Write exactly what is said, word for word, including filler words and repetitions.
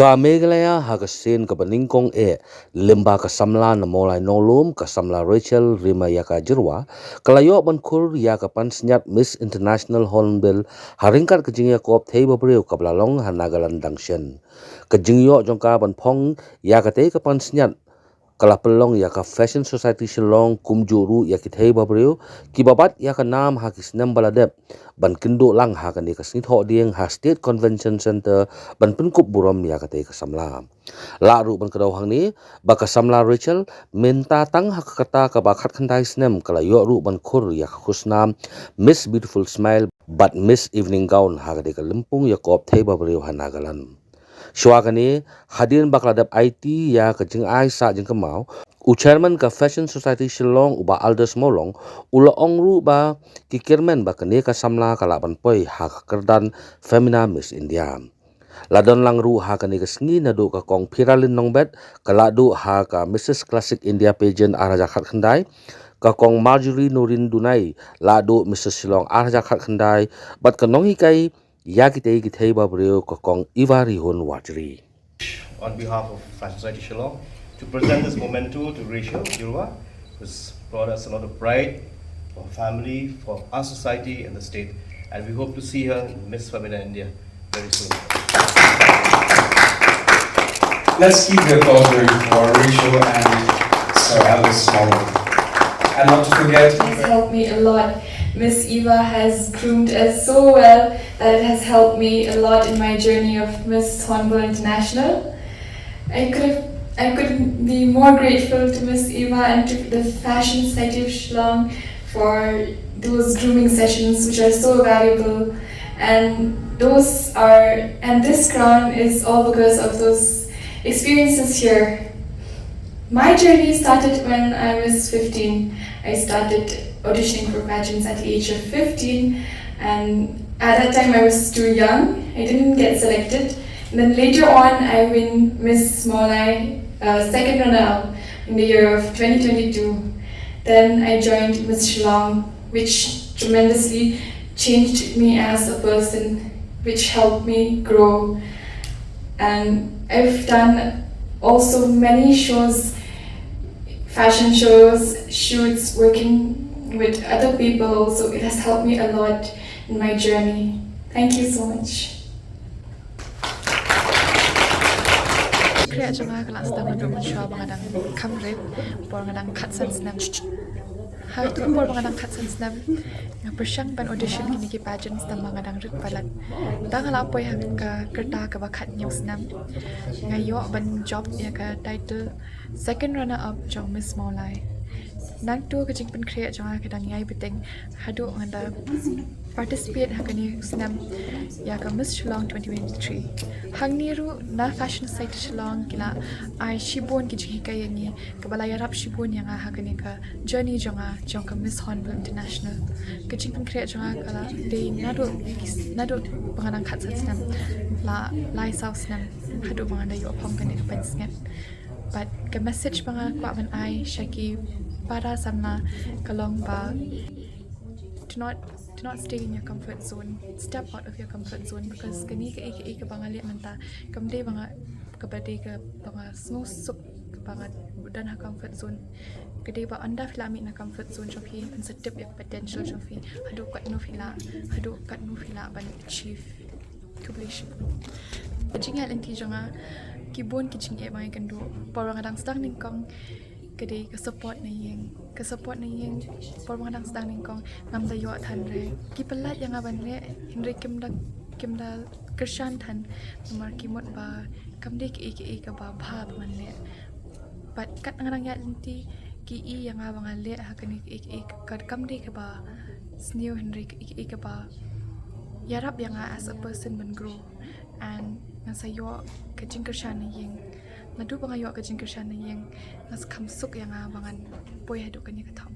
Ka Meghalaya ha ka sien kaba nyngkong eh, lyngba ka samla na Mawlai Nonglum, ka samla Rachel Rimayaka Jyrwa, ka la ïoh ban khur ïa ka pansngiat Miss International Hornbill ha ryngkat ka jingïakop thei ba briew kaba la long ha Nagaland dang shen. Ka jingïoh jong ka ban phong ïa katei ka pansngiat ka la pynlong ïa ka Fashion Society Shillong kumjuh ruh ïa ki thei ba briew kiba bat ïa ka nam ha ki snem ba la dep, ban kynduh lang ha kane ka sngi Thohdieng ha State Convention Centre ban pynkup burom ïa katei ka samla. Lah ruh ban kdew hangne ba ka samla Rachel mynta tang ha ka rta kaba khatkhyndai snem ka la ïoh ruh ban khur ïa ka khusnam Miss Beautiful Smile bad Miss Evening Gown ha katei ka lympung ïakop thei ba briew ha Nagaland. Shuwa kane, hadien ba ka la dep aiti ïa ka jingai sah jingkynmaw, u chairman ka Fashion Society Shillong, u Bah Aldous Mawlong, u la ong ruh ba ki kyrmen ba kane ka samla ka lah ban poi ha ka kyrdan Femina Miss India. La don lang ruh ha kane ka sngi naduh ka Kong Phiralin Nongbet, ka lah duh ha ka Missus Classic India Pageant ar hajar khatkhyndai, ka Kong Marjorie Noreen Dunai, lah duh Missus Shillong ar hajar khatkhyndai, bad ka nonghikai ïa kitei ki thei ba briew ka Kong Ivarihun Warjri. On behalf of Fashion Society Shillong, to present this memento to Rachel Jyrwa, who's brought us a lot of pride for family, for our society and the state. And we hope to see her in Miss Femina India very soon. Let's keep the applause going for Rachel and Sir Aldous Mawlong. And not to forget, has helped me a lot. Miss Eva has groomed us so well that it has helped me a lot in my journey of Miss Hornbill International. I could have, I couldn't be more grateful to Miss Eva and to the Fashion Society of Shillong for those grooming sessions, which are so valuable. And those are, and this crown is all because of those experiences here. My journey started when I was fifteen. I started auditioning for pageants at the age of fifteen, and at that time I was too young. I didn't get selected. And then later on, I win Miss Mawlai, uh, second runner-up in the year of twenty twenty-two. Then I joined Miss Shillong, which tremendously changed me as a person, which helped me grow. And I've done also many shows, fashion shows, shoots, working with other people. So it has helped me a lot in my journey. Thank you so much. Khriah jong nga ka la sdang naduh mynshuwa ba nga dang kham rit, por nga dang khatsan snem. Ha kato ka por ba nga dang khatsan snem, nga pyrshang ban audition kine ki pageants tang ba nga dang rit palat. Tang nga la poi ha ka rta kaba khathynñiew snem, nga ïoh ban jop ïa ka title second runner up jong Miss Mawlai. Nangta ka jingpynkhreh jong nga ka dang ïai bteng haduh nga da participate ha kane u snem ïa ka Miss Shillong twenty twenty-three. Hangne ruh na Fashion Society Shillong ki la ai shibun ki jinghikai ïa ngi, kaba la ïarap shibun ïa nga ha kane ka journey jong nga jong ka Miss Hornbill International. Ka jingpynkhreh jong nga ka la dei naduh, naduh ba nga dang khatsan snem, la lai saw snem haduh ba nga da ïoh phong kane ka pansngiat. But ka message ba nga kwah ban ai sha ki para samla ka long ba, do not, do not stay in your comfort zone. Step out of your comfort zone, because kane kaei kaei kaba nga leh mynta kam dei ba nga, kaba dei kaba nga sngewsuk kaba nga don ha comfort zone. Ka dei ba ynda phi la mih na comfort zone jong phi, phin sa tip ïa ka potential jong phi, haduh katno phi lah, haduh katno phi lah ban achieve. Khublei shibun. Ka jingïaid lynti jong nga, ki bun ki jingeh ba nga ïakynduh por ba nga dang sdang nyngkong, ka dei ka support na ïing. Ka support na ïing por ba nga dang sdang nyngkong ngam da ïoh than re. Ki pyllait ïa nga ban leh, hynrei kim da, kim da kyrshan than, namar ki mut ba kam dei kaei kaei kaba bha ba ngan leh. But kat nga dang ïaid lynti, ki i ïa nga ba nga leh ha kane kaei kaei ka kam dei kaba sniew, hynrei kaei kaei kaba ïarap ïa nga as a person ban grow. And nga sa ïoh ka jingkyrshan na ïing. Naduh ba nga ïoh ka jingkyrshan na ïing, nga sa kham suk ïa nga ba ngan poi haduh kane ka thong.